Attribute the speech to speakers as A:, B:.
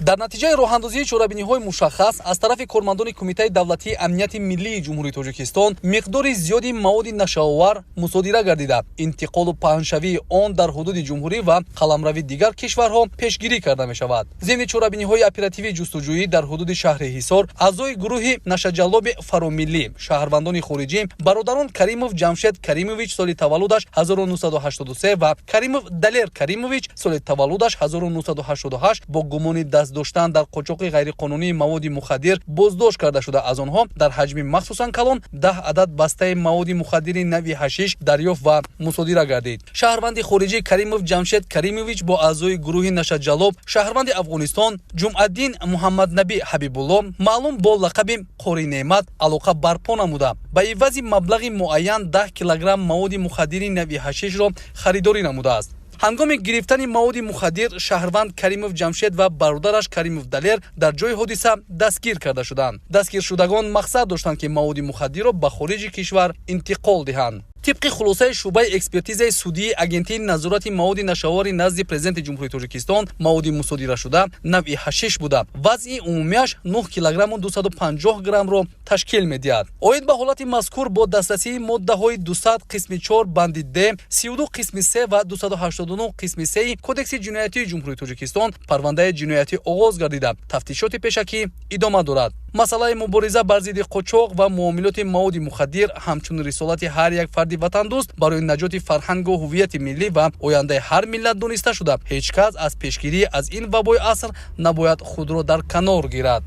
A: Дар натиҷаи роҳандозии чорабиниҳои мушаххас аз тарафи кормандони Кумитаи давлатии амнияти миллии Ҷумҳурии Тоҷикистон миқдори зиёди маводи нашаовар мусодира гардида, интиқолу паҳншавии он дар ҳудуди ҷумҳурӣ ва қаламрави дигар кишварҳо пешгирӣ карда мешавад. Зимни чорабиниҳои оперативии ҷустуҷӯӣ дар ҳудуди шаҳри Ҳисор аъзои гурӯҳи нашаҷаллоби фаромиллӣ, шаҳрвандони хориҷӣ, бародарон Каримов Ҷамшед Каримович, соли таваллудаш 1983, ва Каримов Далер Каримович, соли таваллудаш 1988, бо гумони даст доштан дар қочоқи ғайриқонунии маводи мухаддир боздошт карда шуда, аз онҳо дар ҳаҷми махсусан калон 10 адад бастаи маводи мухаддири нави ҳашиш дарёфт ва мусодира гардид. Шаҳрванди хориҷӣ Каримов Ҷамшед Каримович бо аъзои гурӯҳи нашаҷаллоб, шаҳрванди Афғонистон Ҷумъаддин Муҳаммаднабӣ Ҳабибулло, маълум бо лақаби Қори Неъмат, алоқа барпо намуда, ба ивази маблағи муайян 10 килограмм маводи мухаддири нави ҳашишро харидорӣ намудааст. Ҳангоми гирифтани маводи мухаддир шаҳрванд Каримов Ҷамшед ва бародараш Каримов Далер дар ҷои ҳодиса дастгир карда шуданд. Дастгиршудагон мақсад доштанд, ки маводи мухаддирро ба хориҷи кишвар интиқол диҳанд. Тибқи хулосаи шӯъбаи экспертизаи судии Агентии назорати маводи нашаовари назди Президенти Ҷумҳурии Тоҷикистон, маводи мусодирашуда навъи ҳашиш буда, вазни умумиаш 9 килограмму 250 граммро ташкил медиҳад. Оид ба ҳолати мазкур бо дастрасии моддаҳои 200 қисми 4 банди д, 32 қисми 3 ва 289 қисми 3 Кодекси ҷиноятии Ҷумҳурии Тоҷикистон парвандаи ҷиноятӣ оғоз гардида, тафтишоти пешакӣ идома дорад. Масъалаи мубориза бар зидди қочоқ ва муомилоти маводи мухаддир ҳамчун рисолати ҳар як фарди ватандӯст барои наҷоти фарҳангу ҳуввияти миллӣ ва ояндаи ҳар миллат дониста шуда, ҳеҷ кас аз пешгирӣ аз ин вабои аср набояд худро дар канор гирад.